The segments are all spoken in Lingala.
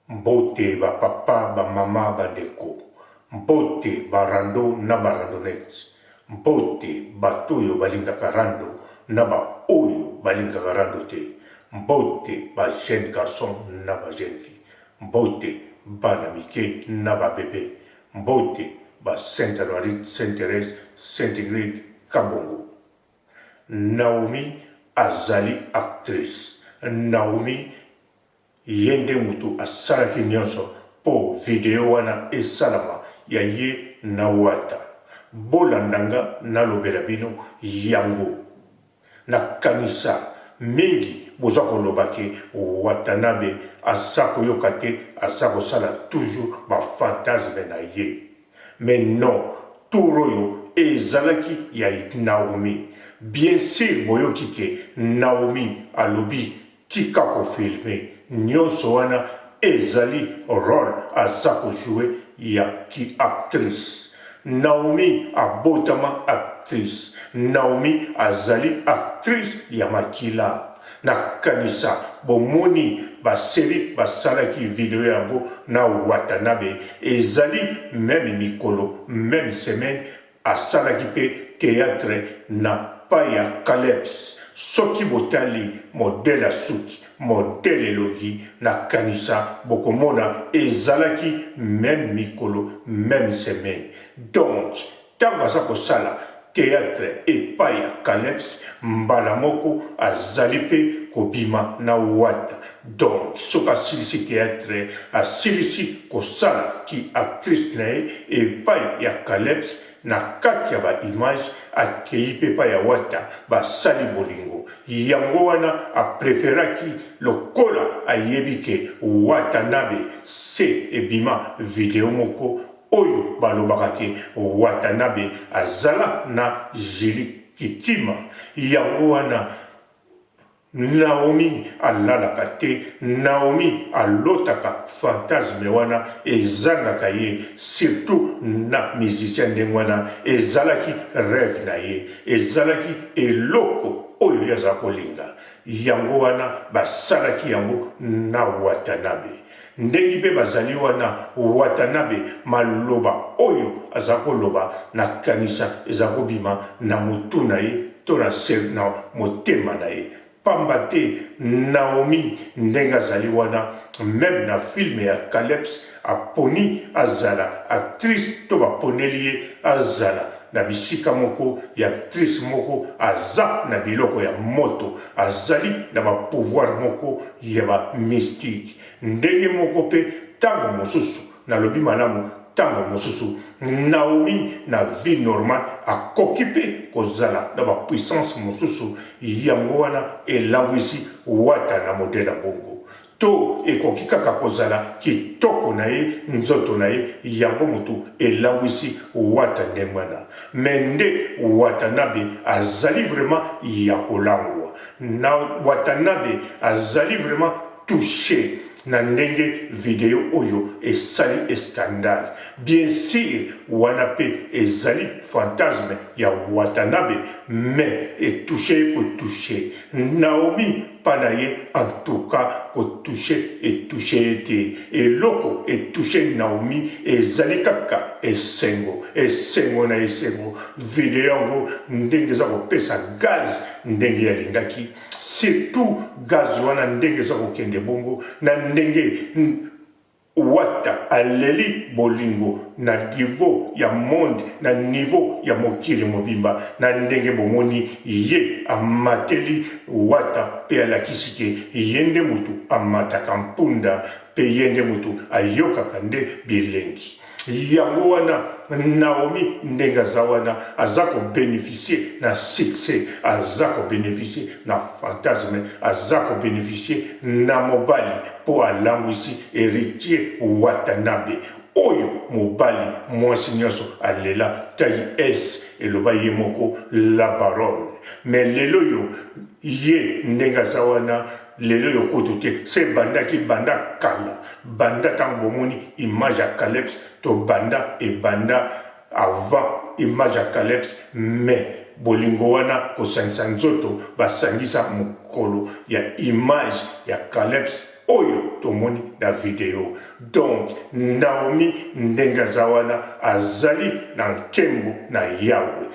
Mbote ba papa, ba mama, ba ndeko. Mbote ba rando na ba randonnettes. Mbote bato oyo balingaka rando na ba oyo balingaka rando te. Mbote ba jeunes garçons na ba jeunes filles. Mbote bana mike na ba bebes. Mbote ba Sainte Anuarite, Sainte Therèse, Sainte Ingrid, Kabongo. Naomie azali actrice. Naomie Ye nde mutu asalaki nionso po video wana esalama ya ye na wata. Bolanda nga nalobela bino yango. Nakanisa mingi boza koloba ke watanabe aza koyoka te aza kosala toujours ba fantasme na ye. Mais non tour oyo ezalaki ya Naomie. Bien sur boyoki ke Naomie alobi Tika ko filme nionso wana ezali role aza ko jouer ya ki actrice. Naomi abotama actrice. Naomi azali actrice ya makila. Na kanisa bomoni ba serie basalaki video yango na Watanabe ezali meme mikolo meme semaine Asalaki pe theatre na pa ya Kaleps. Soki botali modèle ya suki, modèle elongi, na kanisa bokomona ezalaki meme mikolo, meme semaine. Donc tango aza kosala theatre epai ya Kaleps, mbala moko azali pe kobima na Wata. Donc soki asilisi theatre, asilisi kosala ki actrice na ye epai ya Kaleps na kati ya ba images, akeyi pe epai ya Wata basali bolingo. Yango wana a preferaki lokola ayebi ke Watanabe se ebima video moko oyo balobaka ke Watanabe azala na Julie Kitima. Yango wana Naomi alalaka te, Naomi alotaka fantasme wana ezangaka ye surtout na musicien ndenge wana ezalaki reve na ye, ezalaki eloko oyo ye aza kolinga yango wana basalaki yango na Watanabe. Ndenge pe bazali wana Watanabe maloba oyo aza koloba na kanisa eza kobima na mutu na ye to na na motema na ye pamba te Naomi ndenge azali wana meme na film ya Kaleps aponi azala actrice to baponeli ye azala na bisika moko ya actrice moko aza na biloko ya moto azali na ba pouvoir moko ya ba mystique Ndenge moko mpe, ntango mosusu, nalobi malamu, ntango mosusu, Naomi, na vie normale, akoki mpe kozala na ba puissance mosusu, yango wana elangwisi Wata na modèle ya bongo. To ekoki kaka kozala kitoko na ye, nzoto na ye, yango mutu elangwisi Wata ndenge wana. Mais nde Watanabe azali vraiment ya kolangwa. Na Watanabe azali vraiment touche na ndenge video oyo esali escandale. Bien sur wana pe ezali fantasme ya Watanabe mais e touche ye ko touche Naomi pa na ye en tout cas ko touche e touche ye te. Eloko e touche Naomi ezali kaka esengo, esengo na esengo. Video yango ndenge eza kopesa gaz ndenge ye alingaki. Surtout gaz wana ndenge eza kokende bongo na ndenge Wata aleli bolingo na niveau ya monde na niveau ya mokili mobimba na ndenge bomoni ye amateli Wata pe alakisi ke ye nde mutu amataka mpunda pe ye nde mutu ayokaka nde bilengi. Yango wana Naomi ndenge aza wana aza ko beneficier na succès, aza ko beneficier na fantasme, aza ko beneficier na mobali po alangwisi Heritier Watanabe oyo mobali mwasi nionso alela taille S eloba ye moko la baronne mais lelo oyo ye ndenge aza wana Lelo oyo kutu te se ebandaki banda kala banda tango bomoni image ya caleps to banda ebanda avant image ya caleps mais bolingo wana kosangisa nzoto basangisa mokolo ya image ya caleps. oyo tomoni na video. Donc Naomi ndenge aza wana azali na nkembo na Yahwe.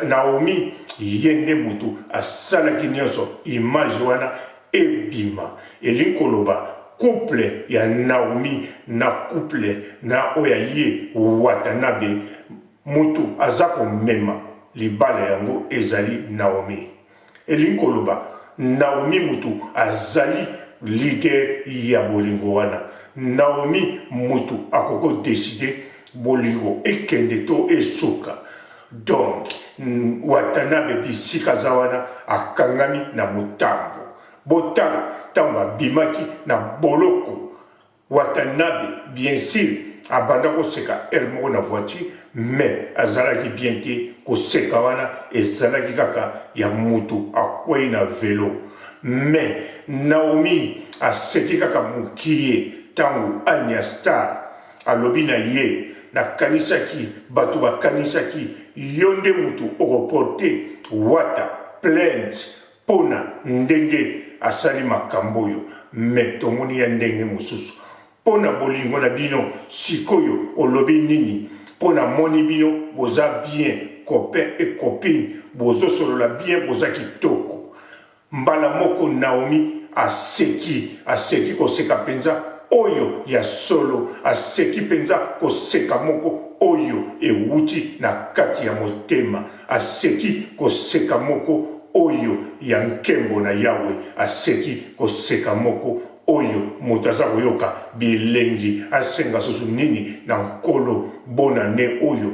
Naomi ye nde mutu asalaki nionso image wana ebima. Elingi koloba couple ya Naomi na couple na oyo ya ye Watanabe mutu aza komema libala yango ezali Naomi. Elingi koloba Naomi mutu azali leader ya bolingo wana. Naomi mutu akoki ko decider bolingo ekende to esuka. Donc Watanabe bisika aza wana akangami na mutambo. Botala tango abimaki na boloko Watanabe bien sur abanda ko seka heure moko na voiture mais azalaki bien te koseka wana ezalaki kaka ya mutu akweyi na velo mais Naomi aseki kaka mukie tangu Anya star alobi na ye nakanisaki batu bakanisaki yo nde mutu oko porte Wata plainte Pona ndenge asali makamboyo mais tomoni ya ndenge mususu pona bolingo na bino sikoyo olobi nini po na moni bino boza bien copain et copine bozo solola bien boza kitoko mbala moko Naomi aseki aseki koseka penza oyo ya solo aseki penza koseka moko oyo ewuti na kati ya motema Aseki koseka moko oyo ya nkembo na Yawe, aseki koseka moko oyo moto aza koyoka bilengi, asenga susu nini na Nkolo? Bonane oyo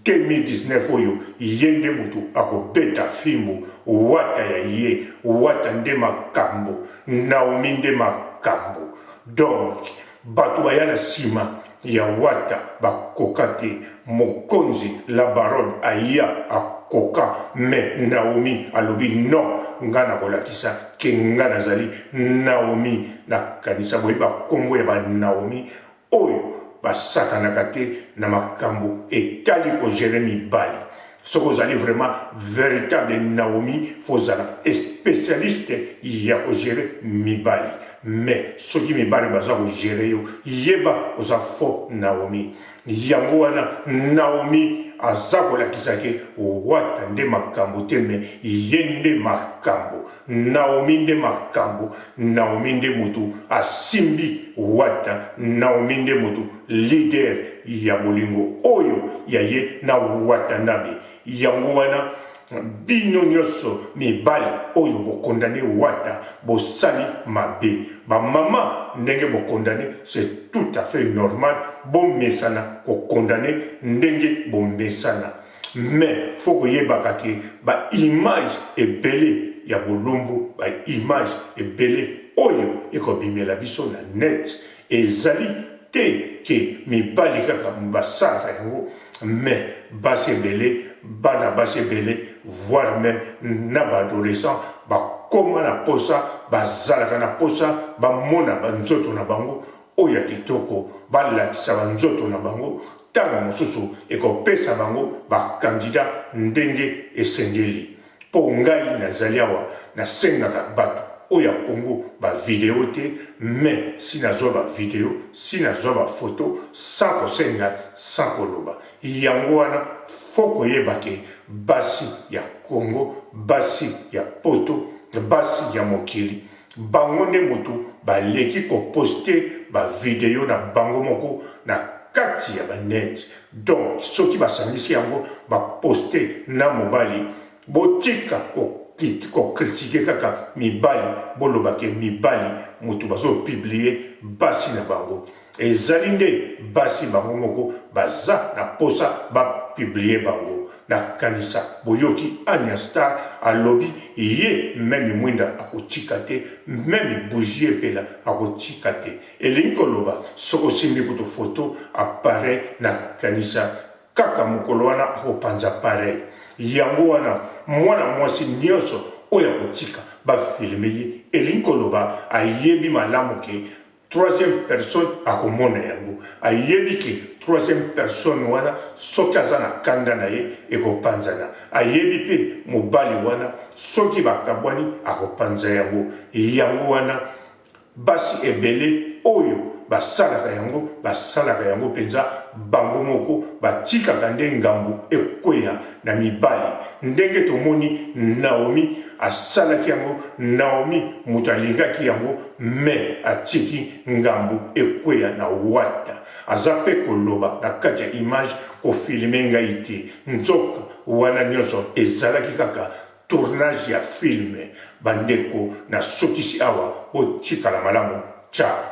2019 oyo ye nde moto akobeta fimbu, wata ya ye, wata nde makambo, Naomi nde makambo. Donc Batu baya na sima ya wata bakoka te mokonzi la baronne aya akoka mais Naomi alobi non nga nakolakisa ke nga nazali Naomi nakanisa boyebi ba kombo ya ba Naomi oyo basakanaka te na makambo etali ko gerer mibali Soki ozali vraiment veritable Naomi faut ozala specialiste ya ko gerer mibali mais soki mibali baza ko gerer yo yeba oza faux Naomi yango wana Naomi aza kolakisa ke wata nde makambo te mais ye nde makambo Naomi nde makambo Naomi nde mutu asimbi wata Naomi nde mutu leader ya bolingo oyo ya ye na Watanabe yango wana bino nioso mibali oyo bo condamne wata bosali mabe ba mama ndenge bo condamne c'est tout à fait normal bomesana ko condamne ndenge bomesana Mais faut koyebaka ke ba image ebele ya bolumbu, ba image ebele oyo eko bimela biso na net ezali te ke mibali kaka basalaka yango mais basi ebele, bana basi ebele voir meme na ba adolescents bakoma na posa, bazalaka na posa bamona ba nzoto na bango oyo ya kitoko, balakisa ba nzoto na bango Tango mosusu ekopesa bango ba candidats ndenge esengeli. Po ngai nazali awa nasengaka batu oyo ya Congo ba video te mais si nazua ba video si nazua ba photo sans kosenga sans koloba. Yango wana faut koyeba ke basi ya Congo basi ya poto basi ya mokili Bango nde mutu baleki ko poster ba video na bango moko na kati ya ba net donc soki basangisi yango ba poster na mobali botika ko ko critiquer kaka mibali boloba ke mibali mutu bazo publier basi na bango Ezali nde basi bango moko baza na posa ba publier bango. Na kanisa boyoki Anya star alobi ye meme mwinda akotika te meme bougie epela akotika te. Elingi koloba soki osimbi kutu photo appareil na kanisa kaka mokolo wana akopanza appareil. Yango wana mwana mwasi nionso oyo akotika ba filmer ye elingi koloba ayebi malamu ke Troisième personne akomona yango ayebi ke troisième personne wana soki aza na kanda na ye ekopanzana ayebi pe mobali wana soki bakabwani akopanza yango yango wana. Basi ebele oyo basalaka yango, basalaka yango mpenza bango moko, batikaka nde ngambo ekweya na mibali. Ndenge tomoni Naomi asalaki yango, Naomi moto alingaki yango mais atiki ngambo ekweya na Wata. Aza pe koloba na kati ya image ko filmer ngai te, nzoka wana nionso ezalaki kaka Tournage ya film ba ndeko na sukisi awa botikala malamu ciao.